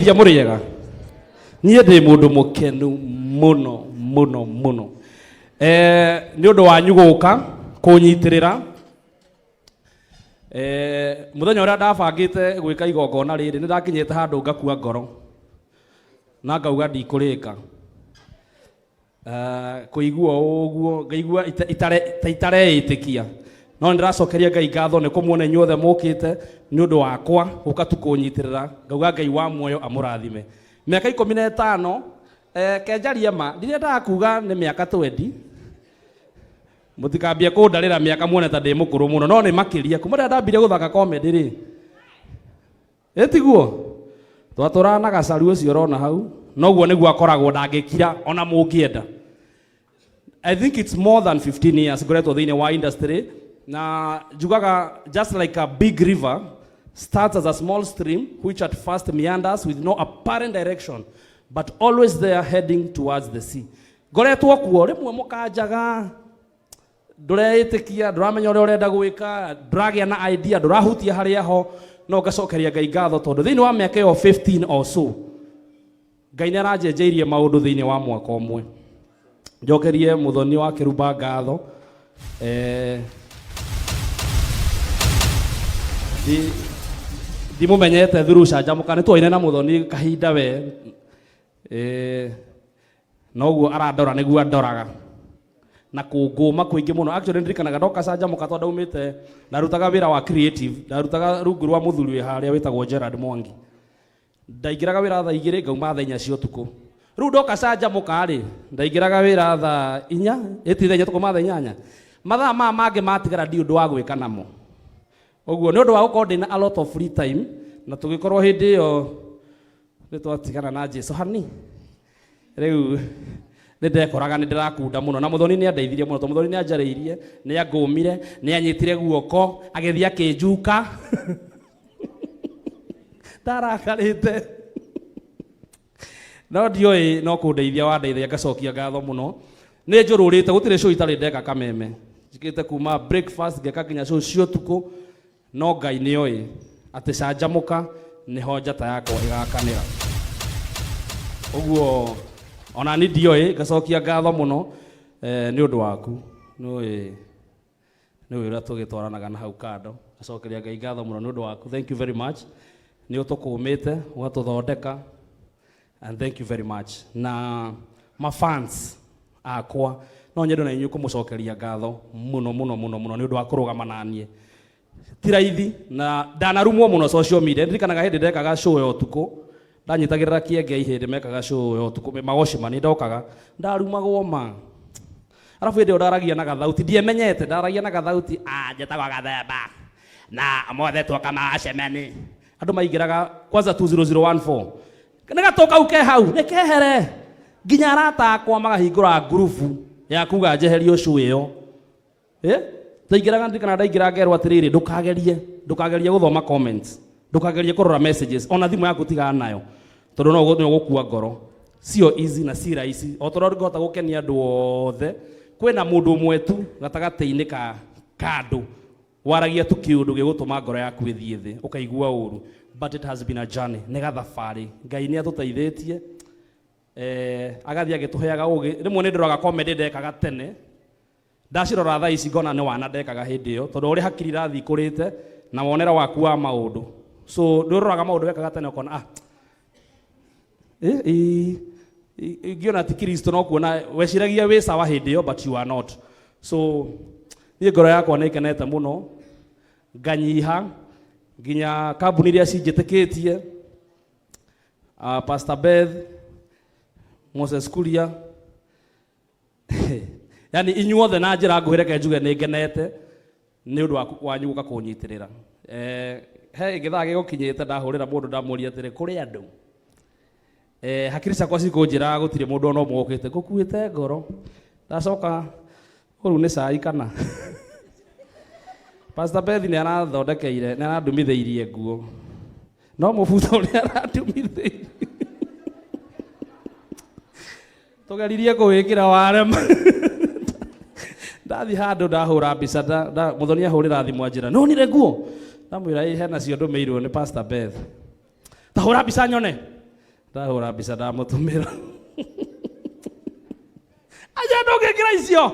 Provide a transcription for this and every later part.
Ia mũrĩega. Niĩ ndĩ mũndũ mũkenu mũno mũno mũno. Nĩ ũndũ wanyu gũka kũnyitĩrĩra. Mũthenya ũrĩa ndabangĩte gwĩka igongona rĩrĩ nĩ ndakinyĩte handũ ngakua ngoro na ngauga ndikũrĩka. Kũigua ũguo ngaigua ta itareĩtĩkia, no nĩ ndĩracokeria Ngai ngatho nĩ kũmuona inyuothe mũkĩte nĩ ũndũ wakwa gũka tu kũnyitĩrĩra. Ngauga Ngai wa muoyo amũrathime. Mĩaka 15, kenjaria ma ndirendaga kuga nĩ mĩaka 20, mũtikambie kũndarĩra mĩaka muone ta ndĩ mũkũrũ mũno, no nĩ makĩria kuma rĩrĩa ndambire gũthaka comedy rĩ, ĩtiguo twatũraga na gacaru ũcio ũrona hau, noguo nĩguo akoragwo, ndangĩkira ona mũngĩenda. I think it's more than 15 years ngoretwo thĩinĩ wa industry, na njugaga just like a big river starts as a small stream which at first meanders with no apparent direction but always there heading towards the sea. Ngoretwo kuo rĩmwe mũkanjaga, ndũreĩtĩkia, ndũramenya ũrĩa ũrenda gwĩka, ndũragĩa na idea, ndũrahutia harĩa ho, no ngacokeria Ngai ngatho tondũ thĩinĩ wa mĩaka ĩyo 15 or so Ngai nĩ aranjenjeirie maũndũ thĩinĩ wa mwaka ũmwe. Njokerie Mũthoni wa Kĩrumba ngatho. Ndimũmenyete through Canjamũka, nĩ twoine na Mũthoni kahinda we. Noguo arandora nĩguo andoraga na kũngũma kũingĩ mũno. Actually ndirikanaga ndoka Canjamũka tondũ ndaumĩte ndarutaga wĩra wa creative, ndarutaga rungu rwa mũthuri wĩ harĩa wĩtagwo Gerard Mwangi. Ndaingĩraga wĩra thaa 2 ngauma thaa 4 cia ũtukũ. Rĩu ndoka Canjamũka rĩ, ndaingĩraga wĩra thaa 4, ĩti thaa 4 tũkauma thaa 8. Mathaa maya mangĩ matigara ndiũĩ ũndũ wa gwĩka namo. Ũguo nĩ ũndũ wa gũkorwo ndĩna a lot of free time, na tũgĩkorwo hĩndĩ ĩyo nĩ twatigana na Jesu hani. Rĩu nĩ ndekoraga nĩ ndĩrakunda mũno, na Mũthoni nĩ andeithirie mũno, tondũ Mũthoni nĩ anjarĩirie, nĩ angũmire, nĩ anyitire guoko, agĩthiĩ akĩnjuka. Ndarakarĩte. No ndioĩ no kũndeithia wandeithia, ngacokia ngatho mũno. Nĩ njũrũrĩte, gũtirĩ show itarĩ ndeka kameme. Njikĩte kuma breakfast ngeka nginya show cia ũtukũ, no Ngai nĩ oĩ atĩ Canjamũka nĩho njata yakwa ĩgakanĩra. Ũguo ona ni ndioĩ, ngacokia ngatho mũno nĩ ũndũ waku. Nĩũĩ nĩũĩ ũrĩa tũgĩtwaranaga na hau kando. Ngacokeria Ngai ngatho mũno nĩ ũndũ waku. Thank you very much. Nĩ ũtũkũmĩte, ũgatũthondeka, and thank you very much. Na mafans akwa, no nyende na inyuĩ kũmũcokeria ngatho mũno mũno mũno mũno nĩ ũndũ wa kũrũgama na niĩ. Ti raithi, na ndanarumwo mũno social media. Ndirikanaga hĩndĩ ndekaga show ya ũtukũ, ndanyitagĩrĩra Kĩengei hĩndĩ mekaga show ya ũtukũ magocima, nĩ ndokaga ndarumagwo ma. Arabu hĩndĩ ĩyo ndaragia na gathauti, ndiemenyete, ndaragia na gathauti, njĩtagwo Gathemba na ũmũthĩ tuoka macemeni. Andũ maingĩraga kwanza 20014 nĩ gatũ kau ke hau nĩ kehere, nginya arata akwa magahingũra ngurubu ya kuga njeherio show ĩyo. Ndaingĩraga, ndirikana ndaingĩra ngerwo atĩrĩrĩ, ndũkagerie, ndũkagerie gũthoma comments, ndũkagerie kũrora messages, ona thimũ yaku tigana nayo, tondũ no nĩ ũgũkua ngoro. Sio easy na si rahisi. O tondũ ngũhota gũkenia andũ othe, kwĩna mũndũ ũmwe tu gatagatĩ-inĩ ka andũ waragia tu kĩũndũ gĩgũtũma ngoro yaku ĩthiĩ thĩ, ũkaigua ũru. But it has been a journey, nĩ gathabarĩ. Ngai nĩ atũteithĩtie, agathiĩ agĩtũheaga ũgĩ. Rĩmwe nĩ ndĩroraga comedy ndekaga tene, ndacirora thaa ici ngona nĩ wana ndekaga hĩndĩ ĩyo, tondũ ũrĩa hakiri irathiĩ ikũrĩte na wonere waku wa maũndũ. So nĩ ũroraga maũndũ wekaga tene ũkona, ingĩona ti Kristo, no kuona weciragia wĩ sawa hĩndĩ ĩyo, but you are not. So niĩ ngoro yakwa nĩ ĩkenete mũno, nganyiha nginya kambuni iria cinjĩtĩkĩtie, Pastor Beth, Moses Kuria, yani inyuothe na njĩra nguhĩ reke njuge nĩ ngenete nĩ ũndũ wanyu gũka kũnyitĩrĩra. He gĩthaa gĩgũkinyĩte ndahũrĩra mũndũ ndamũria atĩrĩ, kũrĩ andũ? Hakiri ciakwa cikũnjĩra gũtirĩ mũndũ ona ũmwe ũkĩte, ngũkuĩte ngoro. Ndacoka ũrũ nĩ cai kana Pastor Beth nĩ arathondekeire, nĩ arandumithĩirie nguo, no mũbuto ũrĩa arandumithĩirie tũgeririe kũwĩkĩra warema. Ndathiĩ handũ ndahũra mbica, Mũthoni ahũrĩra thimũ anjĩra nonire nguo, ndamwĩra ĩ hena cio ndũmĩirwo nĩ Pastor Beth, ta hũra mbica nyone. Ndahũra mbica ndamũtũmĩra. Aja ndũngĩkĩra icio.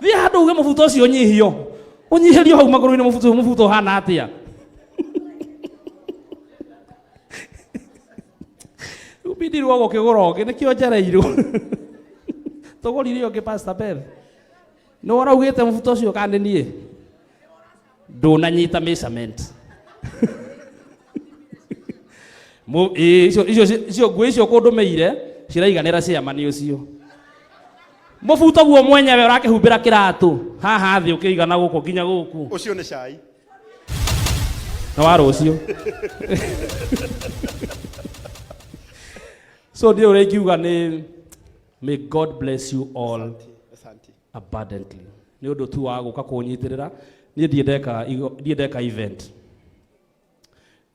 Thiĩ handũ uge mũbuto ũcio ũnyihio. Ũnyihĩrio hau magũrũ-inĩ mũbuto ũyũ mũbuto ũhana atĩa? Rĩu bindirwo gũkĩgũra ũngĩ nĩkĩo njereirwo. Tũgũrire ũngĩ Pastor Beth. Nĩ ũraugĩte mũbuto ũcio kana nĩ niĩ? Ndũnanyita measurement. Ĩĩ, icio nguo icio kũndũmĩire ciraiganĩra ciamani ũcio. Mũbuto guo mwenyewe ũrakĩhumbĩra kĩratũ haha thĩ ũkĩigana gũkũ nginya gũkũ. Ũcio nĩ cai. Na wa rũciũ. So ndiũ ũrĩa ingiuga nĩ may God bless you all. Asante. Asante. Abundantly. Nĩ ũndũ tu wa gũka kũnyitĩrĩra. Niĩ ndirĩ ndeka ndirĩ ndeka event.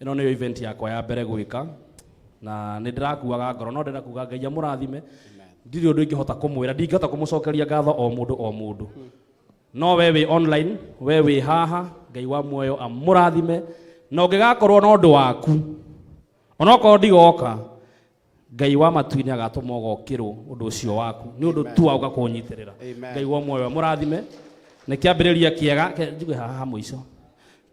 Ĩno nĩyo event yakwa ya mbere gwĩka. Na nĩ ndĩrakuaga ngoro, no ndĩrenda kuga Ngai amũrathime. Ndirĩ ũndũ ingĩhota kũmwĩra, ndingĩhota kũmũcokeria ngatho o mũndũ o mũndũ. No we wĩ online, we wĩ haha, Ngai wa muoyo amũrathime. Na ũngĩgakorwo na ũndũ waku, onokorwo ndigoka, Ngai wa matu-inĩ agatũma ũgokĩrwo ũndũ ũcio waku nĩ ũndũ tu wa gũka kũnyitĩrĩra. Amen. Ngai wa muoyo amũrathime. Nĩ kĩambĩrĩria kĩega, njuge haha mũico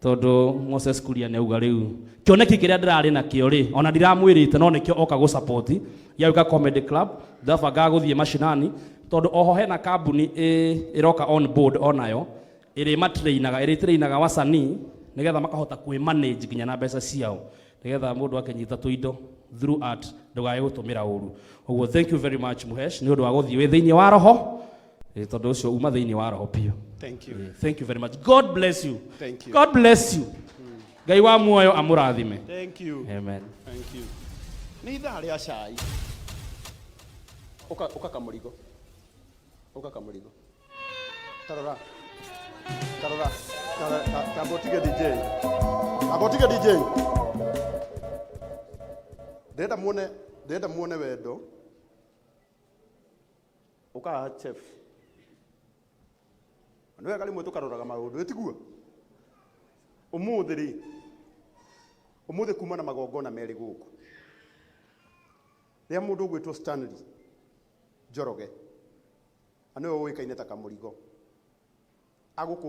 tondũ Moses Kuria nĩ auga rĩu kĩoneki kĩrĩa ndĩrarĩ nakĩo rĩ, ona ndiramwĩrĩte no nĩkĩo oka gũ-support gĩa gwĩka comedy club. Ndĩrabangaga gũthiĩ mashinani tondũ oho hena kambuni ĩroka on board onayo ĩrĩ matrainaga, ĩrĩ trainaga wasanii nĩgetha makahota kwĩ manage nginya na mbeca ciao nĩgetha mũndũ akĩnyita tũindo through art ndũgae gũtũmĩra ũru. Ũguo thank you very much Muhesh nĩ ũndũ wa gũthiĩ wĩ thĩinĩ wa roho, tondũ ũcio uma thĩinĩ wa roho biũ. Thank you. Thank you very much. God bless you. Thank you. God bless you. Ngai wa muoyo amũrathime. Thank you. Amen. Thank you. Nĩ ithaa rĩa cai. Ũka, ũka kamũrigo. Ũka kamũrigo. Tarora. Tarora. Tarora. Tamba ũtige DJ. Tamba ũtige DJ. Ndĩrenda muone, ndĩrenda muone wendo. Ũka haha chef. Nĩ wega rĩmwe tũkaroraga maũndũ, ĩtiguo? Ũmũthĩ rĩ, ũmũthĩ kuma na magongona merĩ gũkũ. Rĩa mũndũ ũgwĩtwo Stanley Njoroge, na nĩwe ũĩkaine ta Kamũrigo. Agũkũ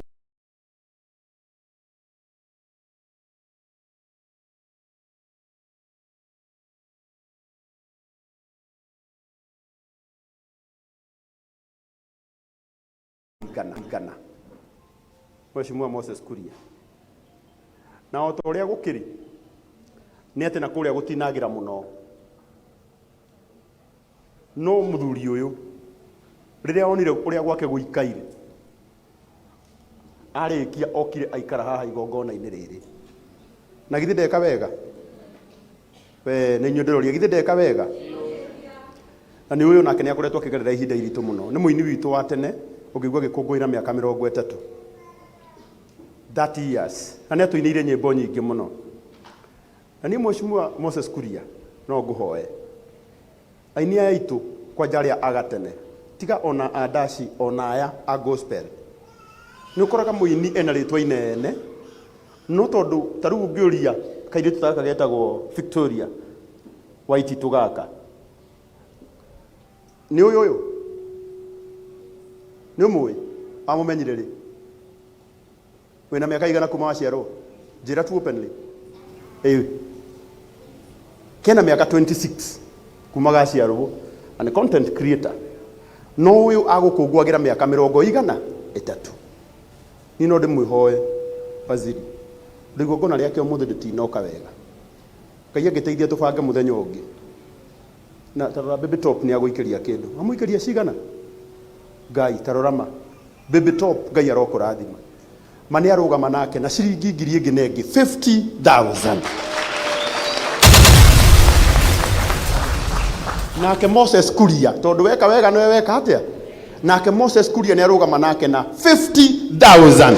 igana igana. Mheshimiwa Moses Kuria. Na o ta ũrĩa gũkĩrĩ, nĩ atĩ na kũrĩa gũtinagĩra mũno. No mũthuri ũyũ, rĩrĩa onire ũrĩa gwake gũikaire, arĩkia okire aikara haha igongona-inĩ rĩrĩ. Na githĩ ndeka wega? We, nĩ inyuĩ ndĩroria, githĩ ndeka wega? Na nĩ ũyũ nake nĩ akoretwo akĩgerera ihinda iritũ mũno. Nĩ mũini witũ wa tene, ũngĩigua agĩkũngũĩra mĩaka mĩrongo ĩtatũ. 30 years. Na nĩ atũinĩire nyĩmbo nyingĩ mũno. Na niĩ Mheshimiwa Moses Kuria, no ngũhoe. Aini aya aitũ, kwanja arĩa a gatene, tiga ona a ndaci, ona aya a gospel. Nĩ ũkoraga mũini ena rĩtwa inene, no tondũ ta rĩu ũngĩũria kairĩtu ta gaka getagwo Victoria Waititũ gaka, nĩ ũyũ ũyũ? Nĩ ũmũĩ? Wamũmenyire rĩ? Wĩna mĩaka igana kuma waciarwo? Njĩra tu openly. Ĩĩ. Kena mĩaka 26 kuma gaciarwo na nĩ content creator. No ũyũ agũkũngũagĩra mĩaka mĩrongo igana ĩtatũ. Niĩ no ndĩmwĩhoe waziri. Rĩu igongona rĩake ũmũthĩ rĩtinoka wega. Ngai angĩteithia tũbange mũthenya ũngĩ. Na tarora Baby Top nĩ agũikĩria kĩndũ. Amũikĩria cigana? Ngai tarora ma. Baby Top Ngai arokũrathima. Ma nĩ arũgama nake na ciringi ngiri ĩngĩ na ĩngĩ 50,000. Nake Moses Kuria tondũ weka wega nĩwe weka atĩa? Nake Moses Kuria nĩ arũgama nake na 50,000.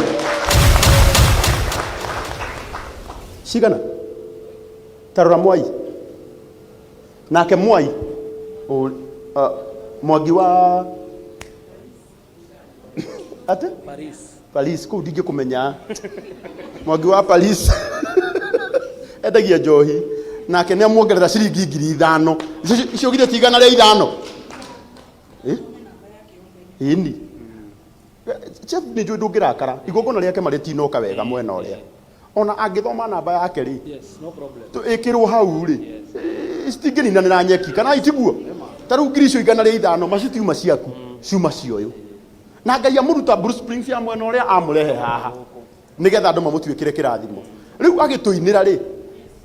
Cigana? Tarora Mwai. Nake Mwai Mwangi wa Ate? Paris. Paris kũu ndingĩkũmenya. Mwangi wa Paris. Endagia njohi. Nake nĩ amuongerera ciringi 5,000. Icio icio githĩ ti 105? Eh? Ĩni chef, nĩ njũĩ ndũngĩrakara igongona rĩake marĩtinoka wega mwena ũrĩa ona angĩthoma namba yake rĩ. Yes, no problem. Ĩkĩrwo hau rĩ, citingĩninanĩra nyeki kana itiguo. Ta rĩu ngiri icio 105 macitiuma ciaku, ciuma cioyũ na Ngai amũruta Blue Springs ya mwena ũrĩa amũrehe haha nĩgetha andũ mamũtuĩkĩre kĩrathimo. Rĩu agĩtũinĩra rĩ,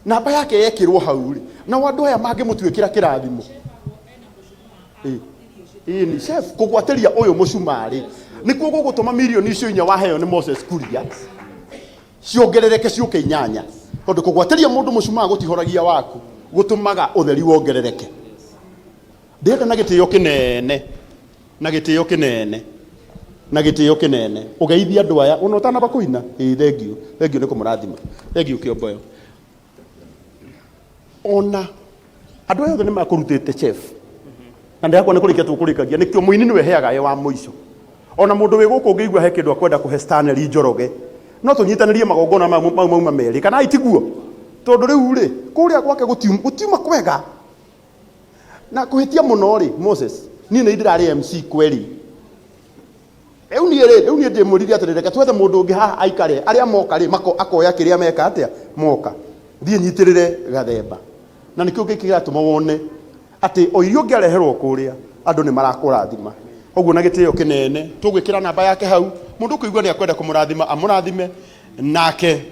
namba yake yekĩrwo hau rĩ, nao andũ aya mangĩmũtuĩkĩra kĩrathimo. Ĩni chef, kũgwatĩria ũyũ mũcumarĩ nĩkuo gũgũtũma mirioni icio 4 waheo nĩ Moses Kuria ciongerereke ciũke 8, tondũ kũgwatĩria mũndũ mũcumaa gũtihoragia waku, gũtũmaga ũtheri wongerereke. Ndĩrenda na gĩtĩo kĩnene, na gĩtĩo kĩnene, na gĩtĩo kĩnene, ũgeithia andũ aya ona ũtanamba kũina. Ĩĩ, thengiũ, thengiũ nĩ kũmũrathima, thengiũ kĩomboyo. Ona andũ aya othe nĩ makũrutĩte chef, na ndĩrakwa nĩ kũrĩkia tũkũrĩkagia nĩkĩo mũini nĩwe heaga e wa mũico. Ona mũndũ wĩ gũkũ ũngĩigua he kĩndũ akwenda kũhe Stanley Njoroge, no tũnyitanĩrie magongona mau mau mauma merĩ kana itiguo, tondũ rĩu rĩ kũrĩa gwake gũtiuma kwega na kũhĩtia mũno rĩ. Moses, niĩ nĩ ndĩrarĩ MC kweri. Rĩu niĩ rĩ, rĩu niĩ ndĩmwĩrire atĩrĩ, reke twethe mũndũ ũngĩ haha aikare arĩa moka rĩ mako akoya kĩrĩa meka atĩa moka thiĩ nyitĩrĩre gathemba, na nĩkĩo gĩkĩ kĩratũma wone atĩ o irio ũngĩareherwo kũrĩa andũ nĩ marakũrathima ũguo. Na gĩtĩo kĩnene tũgwĩkĩra namba yake hau, mũndũ ũkũigua nĩ akwenda kũmũrathima amũrathime nake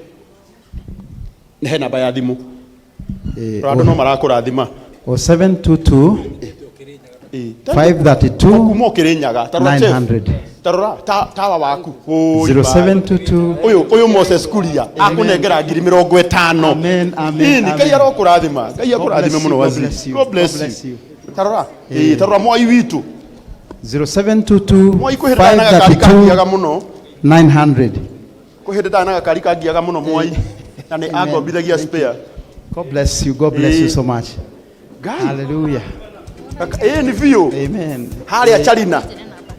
he namba ya thimũ. Andũ no marakũrathima. O 722 532 kuma ũkĩrĩnyaga. Tarora chef. 900. Tarora tawa waku. Ũi, 0722 ũyũ ũyũ Moses Kuria akũnengera 50,000. Amen, amen, Ĩni, Ngai amen. arokũrathima, Ngai akũrathime bless mũno. you, God Waziri. bless you, God bless God bless you. you. Tarora, ĩĩ, tarora mwai witũ. 0722 Mwai kwĩ hĩndĩ ndarĩ na gakari kangiaga 532 mũno. 900. Kwĩ hĩndĩ ndarĩ na gakari kangiaga mũno mwai, na nĩ Amen. angombithagia Thank you. spare. God bless you. God bless you so much. Ngai. Hallelujah. Ĩĩ, nĩ biũ. Amen. Harĩa Charina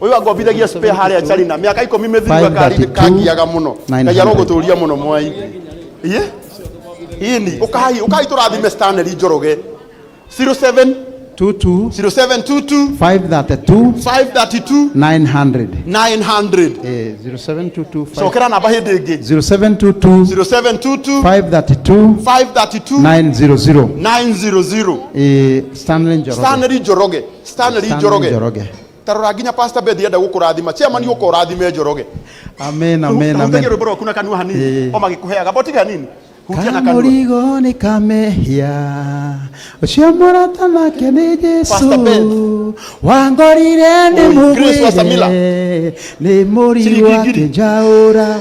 ũyũ angombithagia spare harĩa Charina mĩaka 10 mĩthiru, gakari 532 kangiaga mũno. Ngai 900. arogũtũria mũno mwai. Iye, ĩni ũkai, ũkai tũrathime Stanley Njoroge. 07 22 0722 532 532 900. 900. 0722 Cokera namba hĩndĩ ĩngĩ. 0722 0722 532 532 900. 900. Stanley Njoroge. Stanley Njoroge, Stanley Stanley Njoroge. Njoroge. Tarora nginya Pastor Beth enda gũkũrathima, chairman ũka ũrathime Njoroge. Amen, amen, hutagia amen. rwĩmbo rwaku na kanua hanini. O magĩkũheaga botiga hanini, hutia na kanua. Kamũrigo nĩ kamehia ũcio mũrata nake nĩ Jesu. Pastor Ben. Wangorire nĩ Oi, Grace wa Samila. mũgwĩre nĩ mũrigo Ciringi ngiri. akĩnjaũra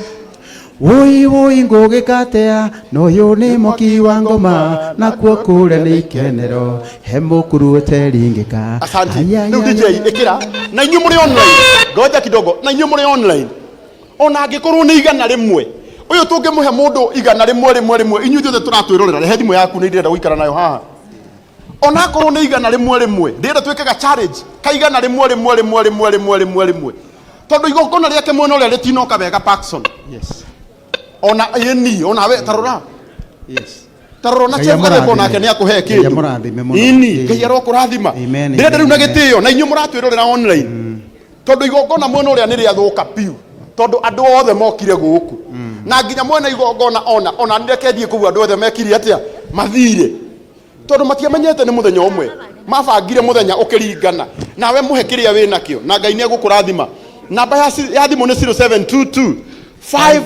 wũi wũi ngũgĩkatea na ũyũ nĩ mũki wa ngoma nakuo kũrĩa nĩ ikenero he mũkuru ũteringĩka. Asante. Ai, ai, Rĩu ai, DJ ai. ĩkĩra. Na inyuĩ mũrĩ online, ngoja kidogo, na inyuĩ mũrĩ online, ona angĩkorwo nĩ 100, ũyũ tũngĩmũhe mũndũ 100 rĩmwe rĩmwe, inyuĩ ithuothe tũratwĩrorera, rehe thimũ yaku, nĩ ndĩrenda gũikara nayo haha. Ona akorwo nĩ 100 rĩmwe, ndĩrenda twĩke ga challenge ka 100 rĩmwe rĩmwe rĩmwe rĩmwe rĩmwe rĩmwe, tondũ igongona rĩake mwena ũrĩa rĩtinoka wega, Parkson. Yes. Ona ĩni ona we tarora. Yes. Tarora na Ngai chef gathemba amũrathime. onake nĩ akũhe Ngai kĩndũ. amũrathime mũno. Ini Ĩĩ. Ngai arokũrathima. Amen, Ndĩrenda rĩu na amen. gĩtĩo na inyuĩ mũratwĩrorera online, tondũ igongona mwena ũrĩa nĩ rĩathũka piũ, tondũ andũ othe mokire gũkũ na nginya mwena igongona ona nĩreke thiĩ kũu andũ othe mekire atĩa mathire, tondũ matiamenyete nĩ mũthenya ũmwe mabangire mũthenya ũkĩringana nawe. Mũhe kĩrĩa wĩ nakĩo na Ngai nĩ egũkũrathima. Namba ya thimũ nĩ 0722 5